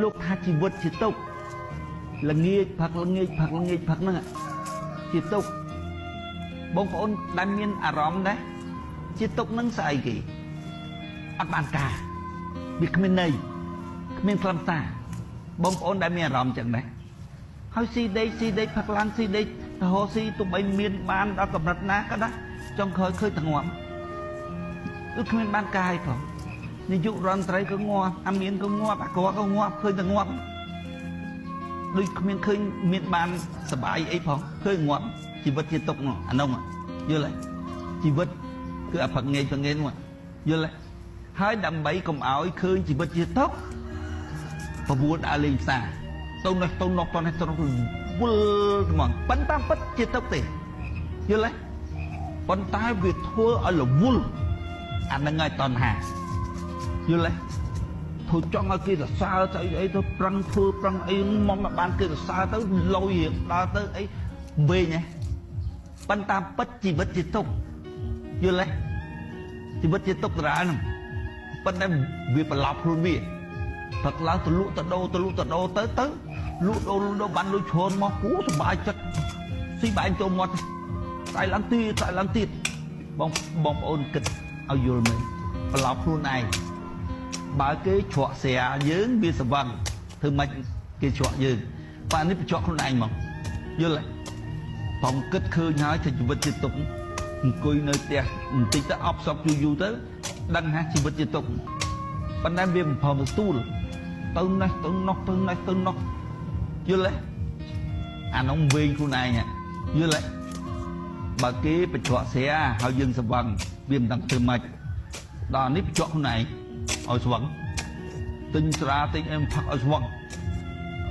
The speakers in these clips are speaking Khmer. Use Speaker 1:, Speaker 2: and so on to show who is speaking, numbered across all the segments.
Speaker 1: លោកថាជីវិតជាទុក្ខល្ងាចផឹកល្ងាចផឹកល្ងាចផឹកហ្នឹងជាទុក្ខបងប្អូនដែលមានអារម្មណ៍ដែរជាទុក្ខហ្នឹងស្អីគេអត់បានការវាគ្មានន័យគ្មានខ្លឹមសារបងប្អូនដែលមានអារម្មណ៍ចឹងដែរហើយស៊ីដេកស៊ីដេកផឹកឡើងស៊ីដេកទៅហោស៊ីទោះបីមានបានដល់កម្រិតណាក៏ដែរចុងក្រោយឃើញតែងាប់គឺគ្មានបានកាយផងនាយករដ្ឋមន្ត្រីក៏ងាប់អាមានក៏ងាប់អាក្រក៏ងាប់ឃើញតែងាប់ដូចគ្មានឃើញមានបានសបាយអីផងឃើញងាប់ជីវិតជាទុក្ខនោះអានោះយល់ទេជីវិតគឺអាផឹកងាយផឹកងាយនោះយល់ទេហើយដើម្បីកុំឲ្យឃើញជីវិតជាទុក្ខបបួលដើរលេងផ្សារទៅនេះទៅនោះទៅនេះទៅនោះវល់ហ្មងប៉ុន្តែពិតជាទុក្ខទេយល់ទេប៉ុន្តែវាធ្វើឲ្យរវល់អាហ្នឹងហើយតណ្ហាយល់ទេធ្វើចង់ឲ្យគេសរសើរស្អីអីទៅប្រឹងធ្វើប្រឹងអីមកមកបានគេសរសើរទៅលយរៀងដល់ទៅអីវិញហ៎ប៉ុន្តែពិតជីវិតជាទុក្ខយល់ទេជីវិតជាទុក្ខដរាហ្នឹងប៉ុន្តែវាប្រឡប់ខ្លួនវាផឹកឡើងទៅលក់ទៅដូរទៅលក់ទៅដូរទៅទៅលក់ដូរលក់ដូរបានលុយច្រើនមកគូសប្បាយចិត្តស៊ីបែងចូលមាត់ស្អែកឡើងទៀតស្អែកឡើងទៀតបងបងប្អូនគិតឲ្យយល់មើលប្រឡប់ខ្លួនឯងបើគេជ្រក់ស្រាយើងវាស្វឹងធ្វើម៉េចគេជ្រក់យើងបាទនេះបញ្ច្រកខ្លួនឯងមកយល់ទេបងគិតឃើញហើយថាជីវិតជាទុក្ខអង្គុយនៅផ្ទះបន្តិចទៅអបសក់យូរយូរទៅដឹងថាជីវិតជាទុក្ខប៉ុន្តែវាមិនព្រមទទួលទៅនេះទៅនោះទៅនេះទៅនោះយល់ទេអានោះវែងខ្លួនឯងយល់ទេបើគេបញ្ច្រកស្រាហើយយើងស្វឹងវាមិនដឹងធ្វើម៉េចដល់នេះបញ្ច្រកខ្លួនឯងឲ្យស្វឹងទិញស្រាទិញអីផឹកឲ្យស្វឹង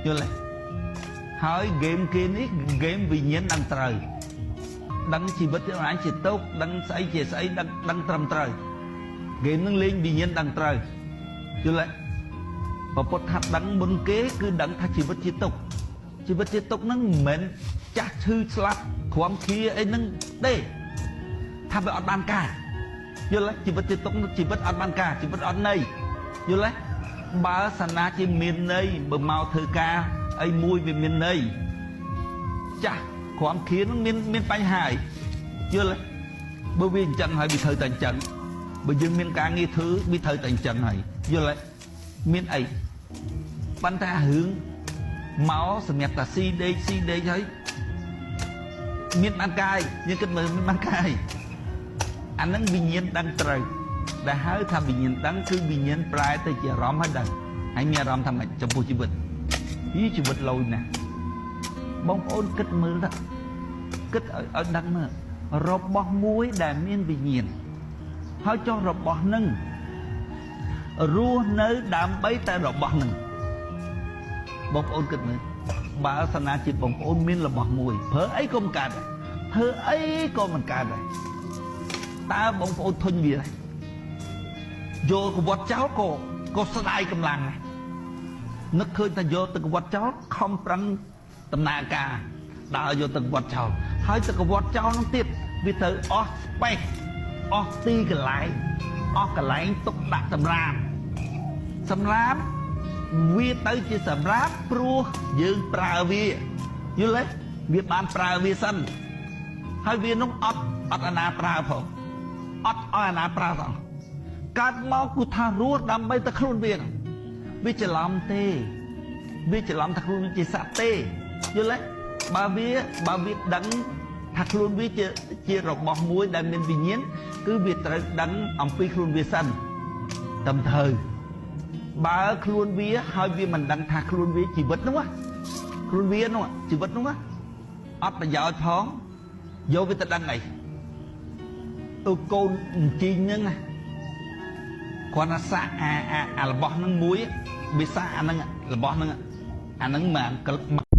Speaker 1: យល់ទេហើយហ្គេមគេនេះហ្គេមវិញ្ញាណដឹងត្រូវដឹងជីវិតខ្លួនឯងជាទុក្ខដឹងស្អីជាស្អីដឹងដឹងត្រឹមត្រូវហ្គេមនឹងលេងវិញ្ញាណដឹងត្រូវយល់ទេពពុទ្ធថាដឹងមុនគេគឺដឹងថាជីវិតជាទុក្ខជីវិតជាទុក្ខហ្នឹងមិនមែនចាស់ឈឺស្លាប់ក្រំគ្រាអីហ្នឹងទេថាវាអត់បានការយល់ទេជីវិតជាទុក្ខជីវិតអត់បានការជីវិតអត់ន័យយល់ទេបើសាណាជាមានន័យបើមកធ្វើការអីមួយវាមានន័យចាស់ក្រំគ្រាហ្នឹងមានមានបញ្ហាអីយល់ទេបើវាអញ្ចឹងហើយវាត្រូវតែអញ្ចឹងបើយើងមានការងារធ្វើវាត្រូវតែអញ្ចឹងហើយយល់ទេមានអីប៉ុន្តែរឿងមកសម្រាប់តាស៊ីដេកស៊ីដេកហើយមានបានកាយយើងគិតមើលមានបានកាយអាហ្នឹងវិញ្ញាណដឹងត្រូវដែលហៅថាវិញ្ញាណដឹងគឺវិញ្ញាណប្រែទៅជាអារម្មណ៍ហើយដឹងហើយមានអារម្មណ៍ថាម៉េចចំពោះជីវិតយីជីវិតឡូយណាស់បងប្អូនគិតមើលទៅគិតឲ្យឲ្យដឹងមើលរបស់មួយដែលមានវិញ្ញាណហើយចុះរបស់នឹងរស់នៅដើម្បីតែរបស់នឹងបងប្អូនគិតមើលបើសិនណាជាបងប្អូនមានរបស់មួយប្រើអីក៏មិនកើតដែរធ្វើអីក៏មិនកើតដែរតើបងប្អូនធុញវាដែរយកកវត្តចោលក៏ក៏ស្ដាយកម្លាំងដែរនឹកឃើញថាយកទៅកវត្តចោលខំប្រឹងដំណើរការដើរយកទៅកវត្តចោលហើយទៅកវត្តចោលនោះទៀតវាត្រូវអស់ space អស់ទីកន្លែងអស់កន្លែងទុកដាក់សម្រាមសម្រាមវាទៅជាសម្រាមព្រោះយើងប្រើវាយល់ទេវាបានប្រើវាសិនហើយវានោះអត់អត់អាណាប្រើផងអត់ឲ្យអាណាប្រើសោះកើតមកគឺថារស់ដើម្បីតែខ្លួនវាហ្នឹងវាច្រឡំទេវាច្រឡំថាខ្លួនវាជាសត្វទេយល់ទេបើវាបើវាដឹងថាខ្លួនវាជាជារបស់មួយដែលមានវិញ្ញាណគឺវាត្រូវដឹងអំពីខ្លួនវាសិនត្រឹមត្រូវបើខ្លួនវាហើយវាមិនដឹងថាខ្លួនវាជីវិតនោះខ្លួនវានោះជីវិតនោះអត់ប្រយោជន៍ផងយកវាទៅដឹងអីទៅកូនអញ្ជីងហ្នឹងណាគ្រាន់តែសាក់អាអាអារបស់ហ្នឹងមួយវាសាក់អាហ្នឹងរបស់ហ្នឹងអាហ្នឹងមិន